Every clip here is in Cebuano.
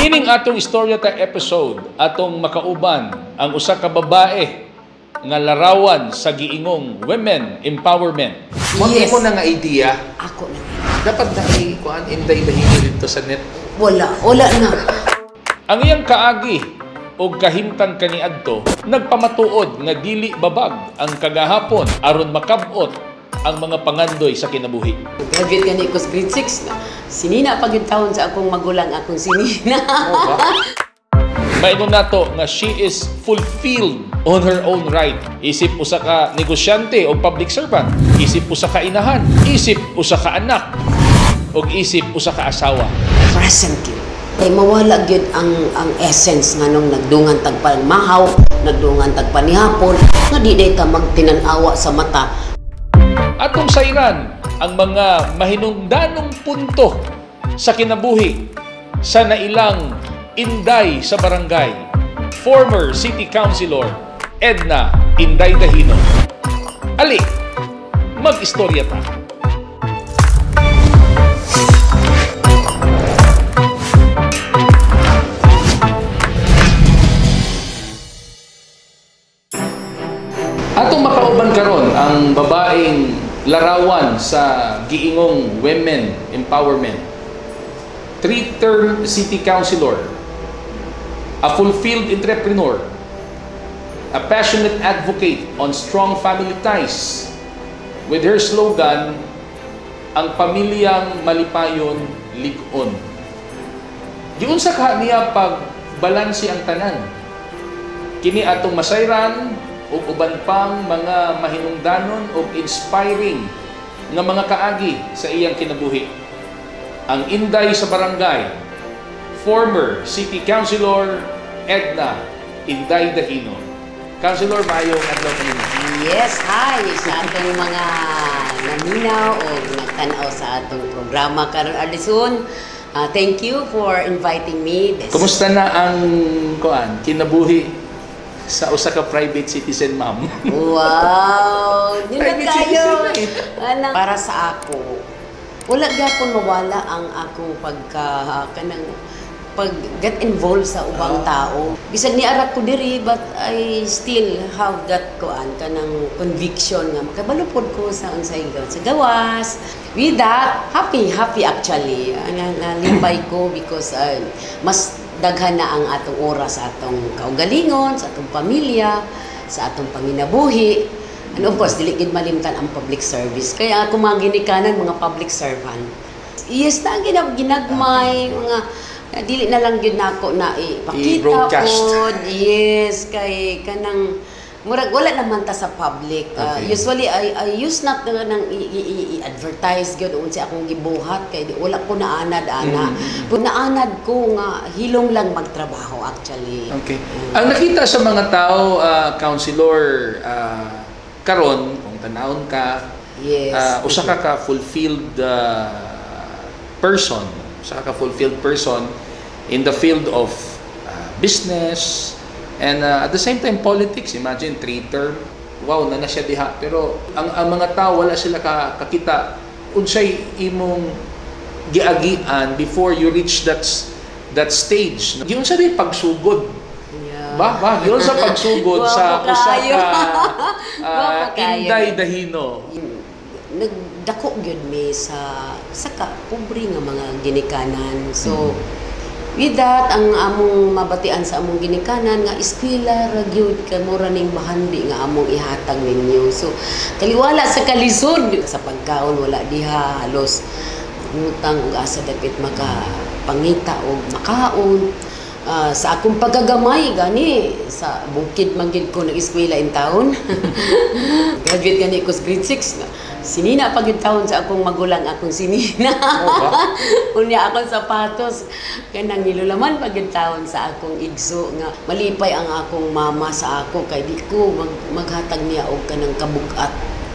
Niining atong istorya ta episode, atong makauban ang usa ka babae nga larawan sa giingong women empowerment. Mo Yes. mo na nga idea, Ako na. Dapat na i-kuan Inday Dahino dito sa net. Wala, wala na. Ang iyang kaagi og kahimtang kaniadto nagpamatuod nga dili babag ang kagahapon aron makab-ot ang mga pangandoy sa kinabuhi. Graduate gani ko sa grade 6 na. Sinina pa gyud taon sa akong magulang akong sinina. Ba? Maingon nato nga she is fulfilled on her own right. Isip usa ka negosyante o public servant, isip usa ka inahan, isip usa ka anak, ug isip usa ka asawa. Presently. Kay mawala gyud ang essence nga nung nagdungan tag mahaw, nagdungan tag panihapon, nga di day ta magtinan-awa sa mata. Atong sayran ang mga mahinungdanong punto sa kinabuhi sa nailang Inday sa barangay, former City Councilor Edna Inday Dahino. Ali, mag-istorya ta. Atong makauban karon ang babaeng larawan sa giingong women empowerment. Three-term city councilor, a fulfilled entrepreneur, a passionate advocate on strong family ties, with her slogan, "Ang pamilyang malipayon, lig-on." Giunsa ka niya pag balanse ang tanan? Kini atong masayran ug uban pang mga mahinungdanon ug inspiring nga mga kaagi sa iyang kinabuhi. Ang Inday sa barangay, former City Councilor Edna Inday Dahino. Councilor, maayong adlaw kanino. Yes, hi sa atong mga naminaw o nagtanaw sa atong programa karon Ardison. Thank you for inviting me. Kumusta na ang kuan kinabuhi sa usa ka private citizen, ma'am? Wow! Nindot Private kayo! citizen eh. Ana, para sa ako, wala gyapon mawala ang akong pagka kanang pag get involved sa ubang tao. Bisag niara ko diri, but I still have that kuan kanang conviction nga makabalo pod ko sa unsay sa gawas. With that, happy happy actually. Nalipay ko because mas daghan na ang atong oras sa atong kaugalingon, sa atong pamilya, sa atong panginabuhi. And of course, dili gid malimtan ang public service. Kaya ako mga ginikanan, mga public servant. Yes na, ginagmay, mga dili na lang gyud nako na ipakita I-broadcast. Pod. Yes, kay kanang murag wala naman ta sa public. Usually I use not na nang i-advertise gyud unsa akong gibuhat kay di, wala ko naanad ana. Pud naanad ko nga hilong lang magtrabaho actually. Okay. Ang nakita sa mga tao, Councilor, karon kung tanawon ka, usa ka ka fulfilled person, usa ka ka fulfilled person in the field of business and at the same time politics. Imagine three term. Wow, na na siya diha. Pero ang mga tao wala sila ka, kakita unsay imong giagian before you reach that stage. Giunsa di pagsugod? Ba, ba, yun sa pagsugod sa Guwapo usa kayo. ka Guwapo kayo. Inday Dahino. Nagdako gyud mi sa ka pobre nga mga ginikanan. So with that, ang among mabatian sa among ginikanan nga eskwela ra gyud kay mura ning bahandi nga among ihatag ninyo. So taliwala sa kalisod sa pagkaon, wala diha, halos ngutang og asa dapit makapangita og makaon. Sa akong pagkagamay gani sa bukid man gyud ko nag-eskwela in taon. Graduate gani ko sa grade 6. Sinina pa gyud taon sa akong magulang akong sinina. Oh, ba? Unya akong sapatos kanang nilulaman pa gyud taon sa akong igso nga malipay ang akong mama sa ako kay di ko maghatag niya og kanang kabugat.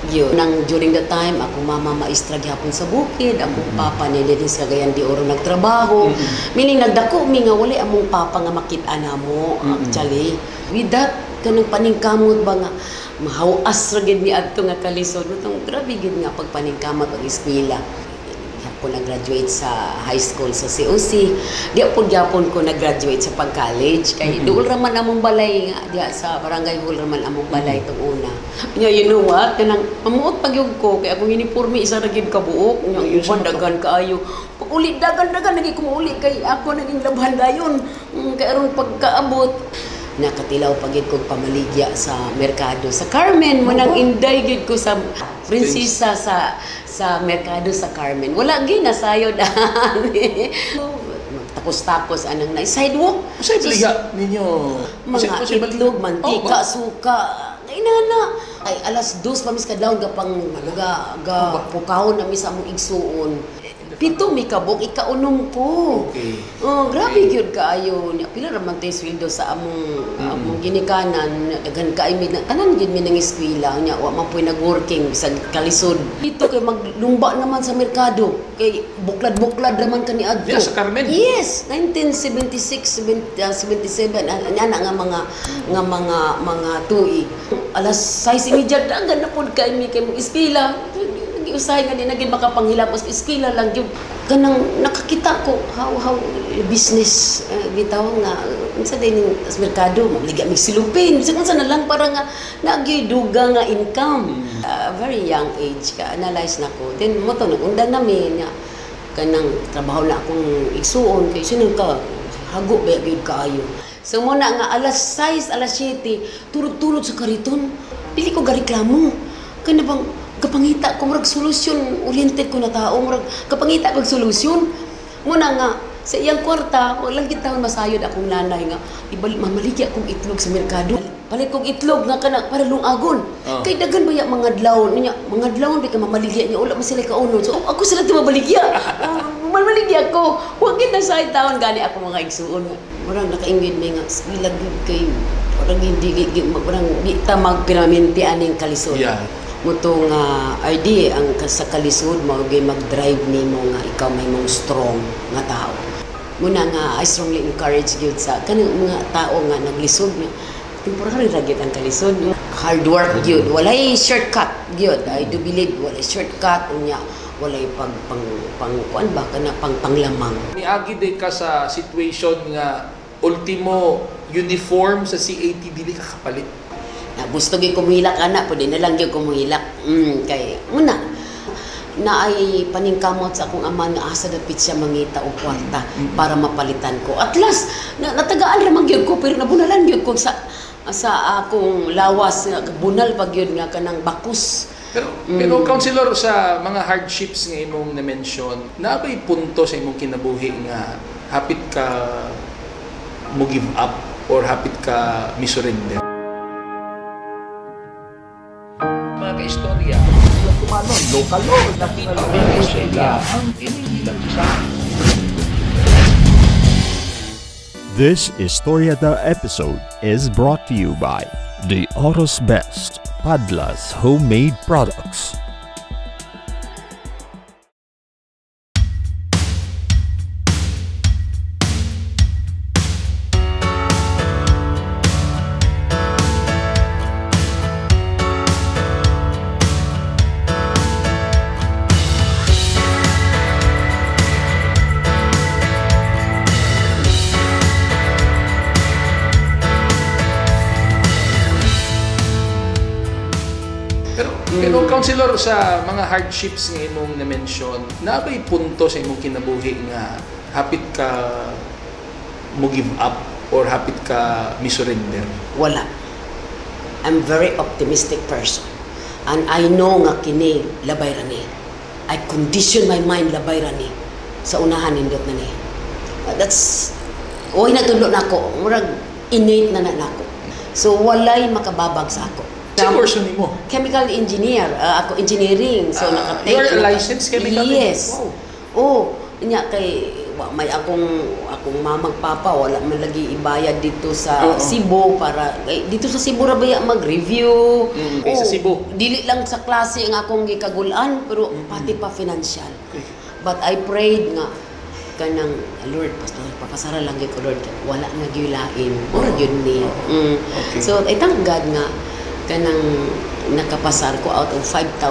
Yun. Nang during the time, akong mama maestra gihapon sa bukid, akong papa niya din sa Cagayan de Oro nagtrabaho. Meaning nagdako mi nga wala among papa nga makit-a namo actually. With that, kanang paningkamot ba nga mahawas ra gid ni adto nga kalisod. Utong grabe gid nga pagpaningkamot og eskwela. ko nag-graduate sa high school sa COC. Di po gyapon ko nag-graduate sa pag-college. Kay dool raman among balay nga diha sa Barangay Hall raman among balay tong una. Nya, you know what? Kanang mamuot pag gyud ko kay akong uniforme isa ra gyud ka buok. Nya uban daghan kaayo. Pag uli dagan-dagan lagi ko mauli kay ako naging labhan dayon. Kay aron pagkaabot nakatilaw pa gyud kog pamaligya sa merkado sa Carmen mo nang inday gyud ko sa prinsesa sa merkado sa Carmen. Wala gyud nasayod ani. Magtakos-takos anang na sidewalk. Unsay baligya ninyo? Mga itlog, mantika, suka. Ay na. Ay 2:00 pa mis kadlawon ga pang ga pukawon na mi sa among igsuon. 7 mi kabuk, ikaunom ko. Okay. Oh, grabe gyud kaayo. Nya pila ra man tay sweldo sa among ginikanan, daghan kay mi tanan gyud mi nang eskwela nya wa man puy nag-working bisag kalisod. Dito kay maglumba naman sa merkado kay buklad-buklad raman kani adto. Diya sa Carmen. Yes, 1976 77 ana nga mga tuig. 6:30 daghan na pud kay mi kay mag eskwela. Usahay nga di na gyud makapanghilabos, eskwela lang gyud. Kanang nakakita ko how business bitaw nga unsa din ning merkado magliga mig silupin bisan unsa na lang para nga nagyoy duga nga income. Very young age ka analyze nako. Then mo to nagundang nami nya kanang trabaho na akong igsuon kay sino ka hago ba gyud kaayo. So mo na nga 6:00, 7:00 turod-turod sa kariton. Dili ko gareklamo. Kana bang kapangita ko murag solusyon oriented ko na tao murag kapangita kog solusyon muna nga sa iyang kwarta walang gitawon masayod akong nanay nga ibalik mamaligya akong itlog sa merkado palit kog itlog nga kana para lungagon. Kay daghan baya mga adlaw niya mga adlaw di ka mamaligya niya wala man sila kaunon so ako sila mabaligya. Mamaligya ko wa gid na sa taon gani ako mga igsuon murag nakaingin mi nga eskwela gyud kay murag hindi murag di ta magpiramente aning kalisod. Yeah. Muto nga ID ang sa kalisod mao gyud mag-drive nimo nga ikaw may mong strong nga tao. Muna nga I strongly encourage gyud sa kanang mga tao nga naglisod nga temporary ra gyud ang kalisod. Hard work gyud, walay shortcut gyud. I do believe walay shortcut unya walay pag pang pang kuan ba kana pang panglamang. Niagi day ka sa situation nga ultimo uniform sa CAT dili ka kapalit. Na gusto gyud kumuhilak ana pwede na lang gyud kumuhilak. Kay muna na ay paningkamot sa akong ama nga asa dapit siya mangita og kwarta para mapalitan ko. At last natagaan ra man gyud ko pero nabunalan gyud ko sa akong lawas nga bunal pa gyud nga kanang bakus. Pero Councilor, sa mga hardships nga imong na-mention, naa bay punto sa imong kinabuhi nga hapit ka mo give up or hapit ka misurrender? Mga kaistorya, tumalon, lokal o national istorya, ang inihilang isa. This Istorya episode is brought to you by The Oros Best, Padla's Homemade Products. Pero Councilor, sa mga hardships nga imong na-mention, naa bay punto sa imong kinabuhi nga hapit ka mo give up or hapit ka misurrender? Wala. I'm very optimistic person. And I know nga kini labay ra ni. I condition my mind labay ra ni. Sa unahan nindot na ni. That's oy natudlo nako, murag innate na nako. So walay makababag sa ako. Sa kurso nimo? Chemical engineer. Ako engineering. So naka-take. You're a licensed chemical engineer? Yes. Wow. Oh, nya kay may akong mamag papa wala man lagi ibayad dito sa Cebu para dito sa Cebu ra baya mag-review. Okay, sa Cebu. Dili lang sa klase ang akong gikagulan pero pati pa financial. Okay. But I prayed nga kanang Lord, pastor, papasara lang gyud ko Lord, wala na gyud lain. Mura gyud ni. Okay. So I thank God nga Kanang nakapasar ko out of 5,000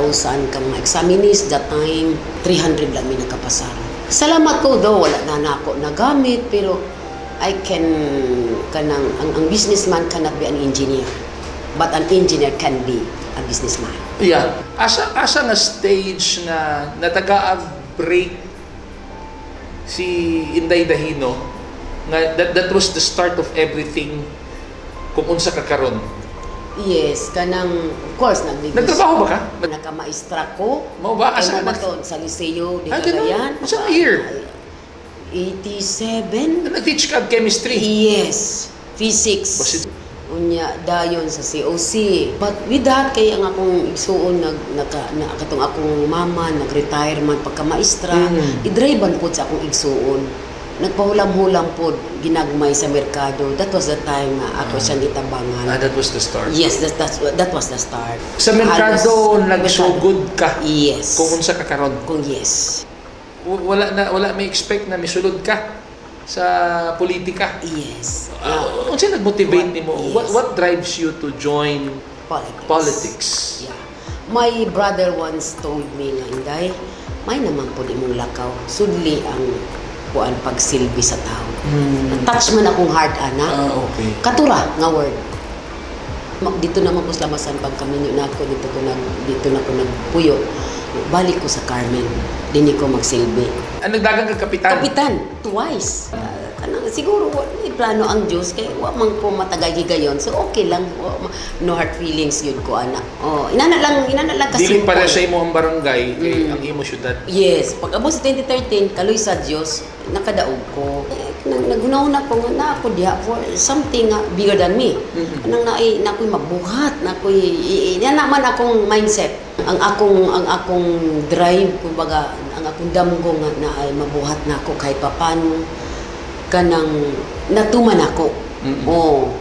ka mga examinees that time, 300 lang mi nakapasar. Salamat ko though wala na nako nagamit, pero I can kanang ang businessman cannot be an engineer, but an engineer can be a businessman. Yeah. Asa nga stage nga natagaag break si Inday Dahino nga that was the start of everything kung unsa ka karon? Yes, kanang of course nagnegosyo. Nagtrabaho ba ka? Nakamaestra ko. Mao ba? Asa Kay ka mo to sa Liceo de Ah, ganun? Cagayan. Unsa year? 87. Nag-teach ka og chemistry? Yes, physics. Unya dayon sa COC. But with that, kay ang akong igsuon nag naka na katong akong mama nag-retire man pagka maestra, i-drive pod sa akong igsuon. Nagpahulam-hulam pod ginagmay sa merkado. That was the time nga ako siyang gitabangan. Ah, that was the start. Yes, that was the start. Sa merkado, Halos- nagsugod ka Yes. kung unsa ka karon. Kung yes. Wala na, wala may expect na misulod ka sa politika. Yes. Ah, unsa nag-motivate nimo? Yes. What drives you to join Politics. politics? Yeah. My brother once told me nga, "Inday, may naman po imong lakaw. Sudli ang kuan pagsilbi sa tao." Touch man akong heart, ana. Ah, okay. Katura nga word. Dito naman ko sa lamasan pag kaminyo na ako, dito na ko nagpuyo. Balik ko sa Carmen. Dinhi ko magsilbi. Ang nagdagan ka kapitan. Kapitan, twice. Kanang siguro wa may plano ang Diyos kay wa man ko matagay higayon. So okay lang, no hard feelings yun ko ana. Oh, inana lang ka Dili simple. para sa imo ang barangay kay ang imo syudad. Yes, pag abot sa 2013, kaloy sa Dios, nakadaog ko. Eh, nang naghunahuna ko nga na ako diha for something nga bigger than me. Nang naay na ako'y mabuhat, na ako'y yan naman akong mindset. Ang akong drive kumbaga, ang akong damgo nga na ay mabuhat na ako kahit papano kanang natuman ako. Oh,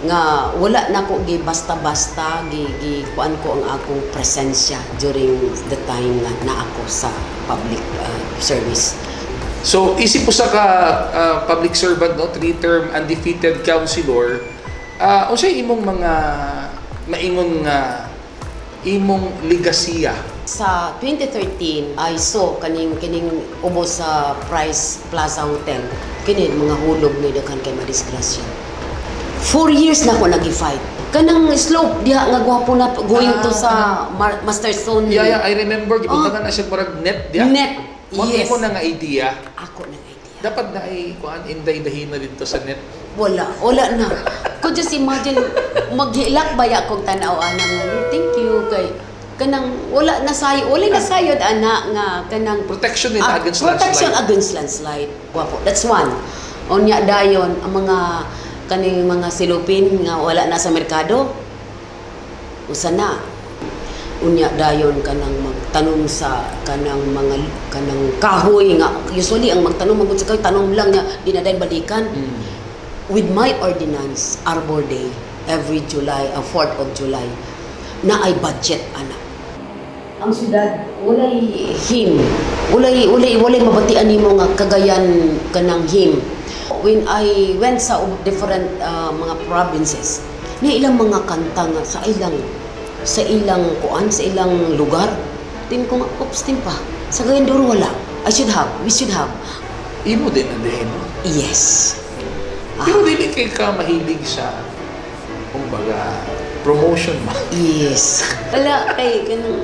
nga wala na ko gi basta-basta gi, gi kuan ko ang akong presensya during the time nga na ako sa public service. So, isip po sa ka public servant, no, three-term undefeated councilor, unsay imong mga maingon nga imong ligasiya? Sa 2013, I saw kaning kining ubos sa Price Plaza Hotel. Kini mga hulog ni daghan kay madisgrasya. 4 years na ko nag-fight. Kanang slope diha nga gwapo na going to sa Master Stone. Yeah, I remember gibutangan na siya murag net diya. Net. Mao Yes. imo na nga idea. Ako nang idea. Dapat na ay kuan Inday Dahino dito sa net. Wala, wala na. Could just imagine, maghilak baya kong tanaw ana nga, "Lord, thank you kay kanang wala na sayo, wala na sayod ana nga kanang Protection nila Ah, against protection landslide. Against landslide. Wapo. That's one. Unya dayon ang mga kaning mga silupin nga wala na sa merkado. Usa na. Unya dayon kanang magtanom sa kanang mga kanang kahoy nga usually ang magtanom magud sa kahoy, tanom lang niya, di na dayon balikan. With my ordinance, Arbor Day every July, 4th of July, na ay budget ana. Ang syudad walay him, walay mabatian nimo nga Cagayan kanang him. When I went sa different mga provinces, na ilang mga kanta nga sa ilang kuan, sa ilang lugar tin ko nga, oops, tin pa sa Cagayan de Oro wala. I should have we should have. Imo din ang Dahino. Yes. Pero dili kay ka mahilig sa kumbaga promotion ba? Yes. Wala kay kanang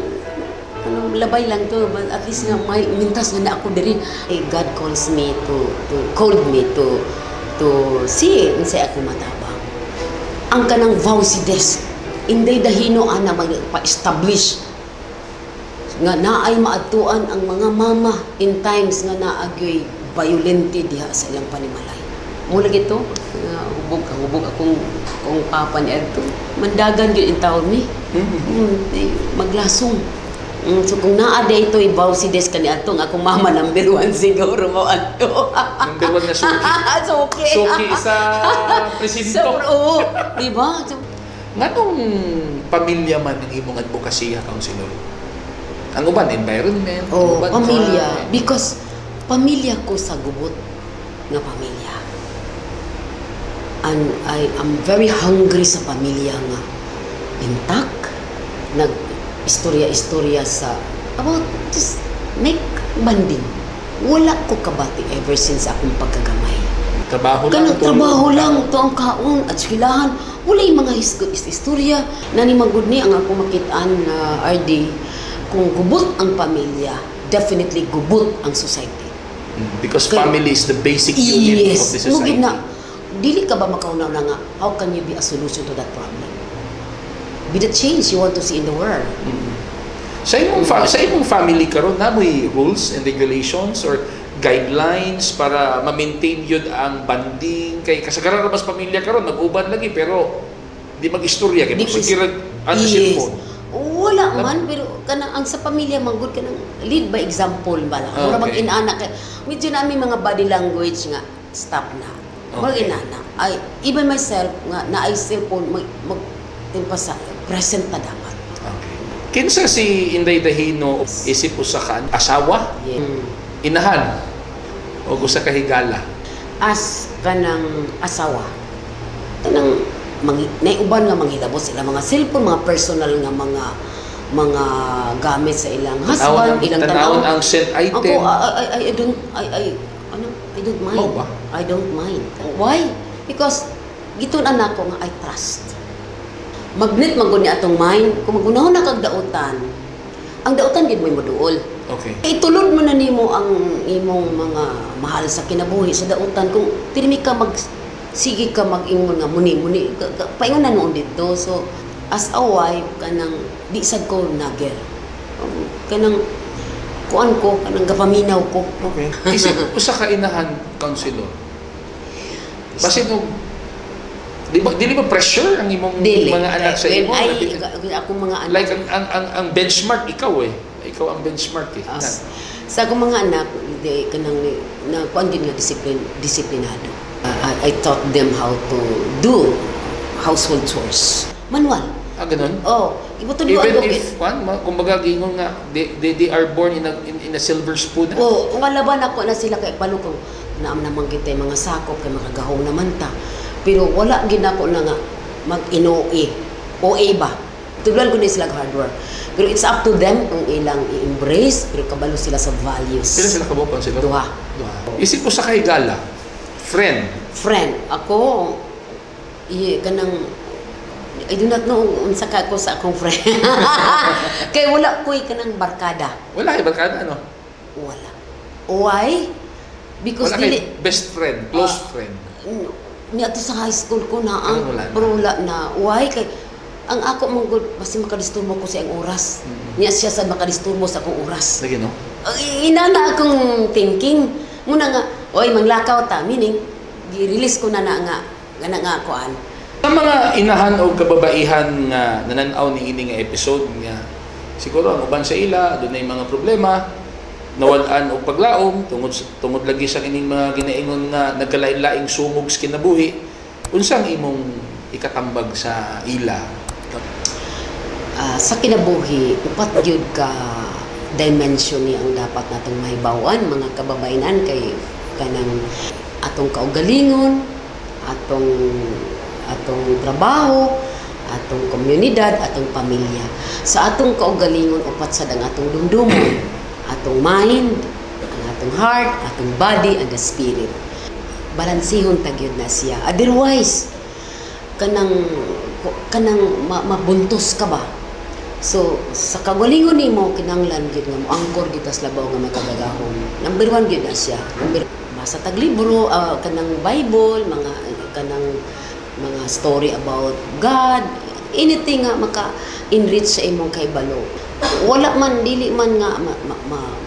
kanang labay lang to, but at least nga may mintas nga na ako diri. Eh, God calls me to called me to see unsay ako matabang. Ang kanang VAWC desk, Inday Dahino ana magpa-establish nga naay maadtuan ang mga mama in times nga naagyoy violente diha sa ilang panimalay. Mula gito, nga hubog hubog akong akong papa ni adto. Mandagan gyud in taon mi. Eh, maglasong. So kung naa di ito VAWC desk kani adto nga akong mama number one siguro mo adto. Number one na suki. Suki. Suki sa presinto. Sa, oo, di ba? So, Nganong pamilya man ang imong advokasya, Councilor? Ang uban, environment. Ang Oh, uban, pamilya. crime. Because pamilya ko sa gubot nga pamilya. And I am very hungry sa pamilya nga Nagpintak, nag istorya-istorya sa about just make bonding. Wala ko kabati ever since akong pagkagamay. Trabaho lang. Kanang Tulog. Trabaho lang, to ang kaon at eskwelahan. Wala yung mga istorya. Nani magud ni ang ako makitaan na RD, kung gubot ang pamilya, definitely gubot ang society. Because family is the basic unit of the society. Mugid na, dili ka ba makaunaw na nga, how can you be a solution to that problem? Be the change you want to see in the world. Sa imong family karon, naa moy rules and regulations or guidelines para ma-maintain yun ang bonding, kay kasagaran ra mas pamilya karon nag-uban lagi pero di mag-istorya kay Di sige ra ano, cellphone. Wala man, pero kanang ang sa pamilya man gud, kanang lead by example ba lang. Mura mag inana kay medyo na may mga body language nga stop na. Mura inana. Ay, even myself nga na ay cellphone, mag timpa sa present na dapat. Okay. Kinsa si Inday Dahino isip usa ka asawa, inahan o usa ka higala? As kanang asawa, kanang naiuban nga manghilabot sila mga cellphone, mga personal nga mga gamit sa ilang husband, ilang tanawon tanaw. Ang sent Ako, item. I don't, I, ano, I don't mind. Mao ba? I don't mind. Why? Because, gitun-an nako nga I trust. Magnet man gud ni atong mind, kung magunahon na kag dautan, ang dautan gid mo'y moduol. Itulod mo na nimo ang imong mga mahal sa kinabuhi sa dautan kung pirmi ka mag sige ka mag-ingon nga muni muni paingon na noon dito. So as a wife, kanang di sad ko nagger, kanang kuan ko, kanang gapaminaw ko. Okay. Isip usa ka inahan, counselor. Basin og di ba dili ba pressure ang imong Dili. mga anak sa When imo? I, akong mga anak Like ang benchmark ikaw eh. Ikaw ang benchmark eh. As, sa akong mga anak, di kanang na kuan din nga discipline, disiplinado. I taught them how to do household chores. Manual. Ah, ganun? Oh, ibutudloan Even ko. If, kwan, kumbaga, gingon nga, they are born in a silver spoon. Oh, kalaban ako na sila kay palukong naam naman kita yung mga sakop kay makagahom naman ta. Pero wala gid nako na nga mag-inoe. OA ba? Tudloan ko na sila og hard work. Pero it's up to them kung ilang i-embrace, pero kabalo sila sa values. Pila sila kabuok, sila? Duha. Duha. Isip ko sa kahigala, friend. Friend, ako i kanang I do not know unsa ka ako sa akong friend. Kay wala ko'y kanang barkada. Wala kay barkada, ano? Wala. Why? Because Wala kay dili best friend, close friend. Niya to sa high school ko na ang Ano, wala na? pero wala na. Why? Kay ang ako man gud basta makadisturbo ko sa iyang oras. Niya siya sa makadisturbo sa akong oras. Lagi, no? Ay, inana akong thinking. Muna nga, oy, manglakaw ta. Meaning, gi-release ko na na nga, nga na nga kuan. Sa mga inahan o kababaihan nga nananaw ni ini nga episode nga siguro ang uban sa ila dunay mga problema, nawad-an og paglaom tungod lagi sa ining mga ginaingon nga nagkalain-laing sumog sa kinabuhi, unsang imong ikatambag sa ila? Ah, sa kinabuhi, upat gyud ka dimension ni ang dapat natong mahibaw-an, mga kababayenan, kay kanang atong kaugalingon, atong trabaho, atong komunidad, atong pamilya. Sa atong kaugalingon, upat sad ang atong dumdumon: atong mind, ang atong heart, atong body, and the spirit. Balansihon ta gyud na siya. Otherwise, kanang mabuntos ka ba. So sa kagalingon nimo, kinahanglan gyud nga moangkor gyud tas labaw nga makagagahom. Number one gyud na siya. Number, basa tag libro, kanang Bible, mga kanang mga story about God, anything nga maka-enrich sa imong kahibalo. Wala man, dili man nga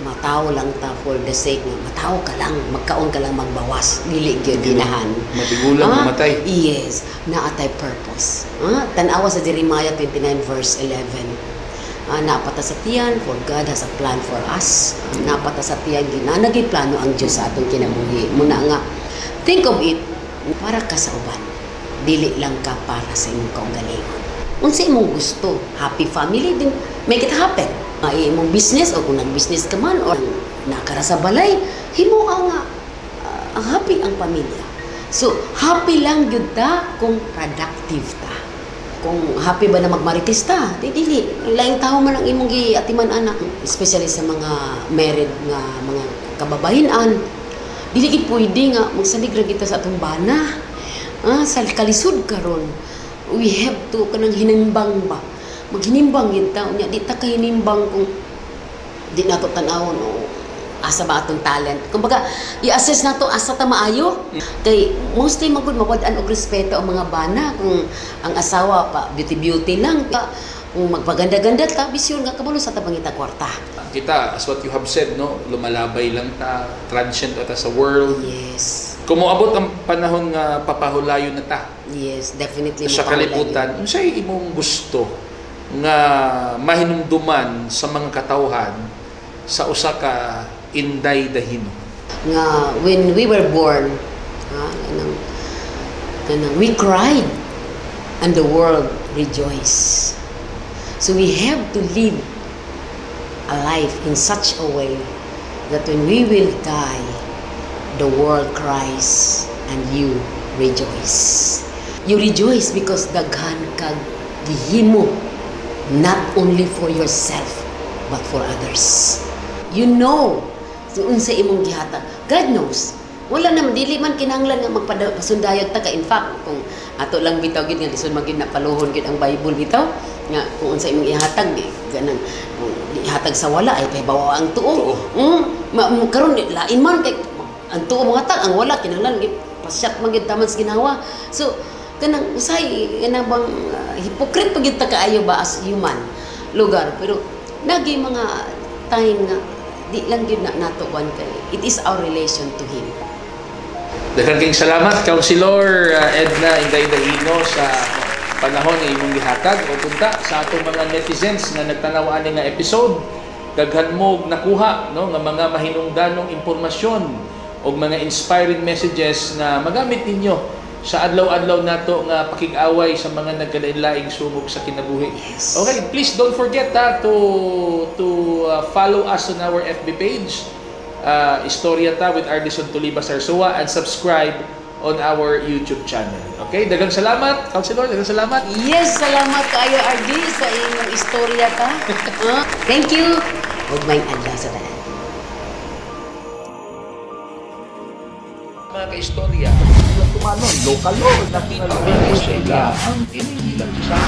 matawo lang ta for the sake nga matawo ka lang, magkaon ka lang, magbawas. Dili gyud, ginahan. Matigulang, Ah, mamatay. Yes, naa tay purpose. Ah, tan-awa sa Jeremiah 29 verse 11. Ah, naa pa ta sa tiyan, for God has a plan for us. Ah, naa pa ta sa tiyan, ginanagay plano ang Diyos sa atong kinabuhi. Muna nga, think of it, para ka sa uban. Dili lang ka para sa imong kaugalingon. Unsa imong gusto? Happy family, din make it happen. Ay, imong business o kung nag-business ka man or nakara sa balay, himo ang ang happy ang pamilya. So, happy lang gyud ta kung productive ta. Kung happy ba na magmarites ta, di dili. Laing tao man ang imong giatiman anak, especially sa mga married nga mga kababayen-an. Dili gid pwede nga magsalig ra kita sa atong bana. Sa kalisod karon, we have to kanang hinimbang ba. Maghinimbang gid ta, unya di ta kahinimbang kung di nato tan-awon o asa ba atong talent. Kumbaga, i-assess nato asa ta maayo. Kay mostly man gud mawad-an og respeto ang mga bana kung ang asawa pa beauty beauty lang. Kung magpaganda-ganda ta, bisyon nga kabalo sa ta mangita kwarta. Kita, as what you have said, no, lumalabay lang ta, transient ta sa world. Yes. Kung moabot ang panahon nga papahulayon na ta Yes, definitely sa mapahulayon. Kalibutan, unsay imong gusto nga mahinumduman sa mga katawhan sa usa ka Inday Dahino? Nga when we were born, kanang we cried and the world rejoiced. So we have to live a life in such a way that when we will die, the world cries and you rejoice. You rejoice because daghan kag gihimo, not only for yourself but for others. You know unsa imong gihatag. God knows. Wala naman, dili man kinahanglan nga magpasundayag ta ka. In fact, kung ato lang bitaw gid nga lisod man gid na paluhon gid ang Bible bitaw nga kung unsa imong ihatag di ganang kung ihatag sa wala ay pahibaw ang tuo. Tuo. Karon lain man kay ang tuo mga tag ang wala kinahanglan gid pasyat man gid taman sa ginawa. So kanang usay kanang bang hypocrite pa gid ta kaayo ba as human lugar, pero nagi mga time nga di lang gyud na nato kwan kay it is our relation to him. Daghang kayong salamat, Councilor Edna Inday Dahino, sa panahon nga imong gihatag o punta sa atong mga netizens nga nagtanaw ani nga episode. Daghan mo og nakuha, no, nga mga mahinungdanong impormasyon og mga inspiring messages na magamit ninyo sa adlaw-adlaw nato nga pakig-away sa mga nagkalain-laing sumog sa kinabuhi. Okay, please don't forget ha, to follow us on our FB page, Istorya Ta with Ardison Tuliba Sarsua, and subscribe on our YouTube channel. Okay, daghang salamat, Councilor, daghang salamat. Yes, salamat kaayo, RD, sa imong istorya ta. Thank you. Ug maayong adlaw sa tanan. Mga kaistorya, Tumanon, local law, national law. Sila ang inilang sa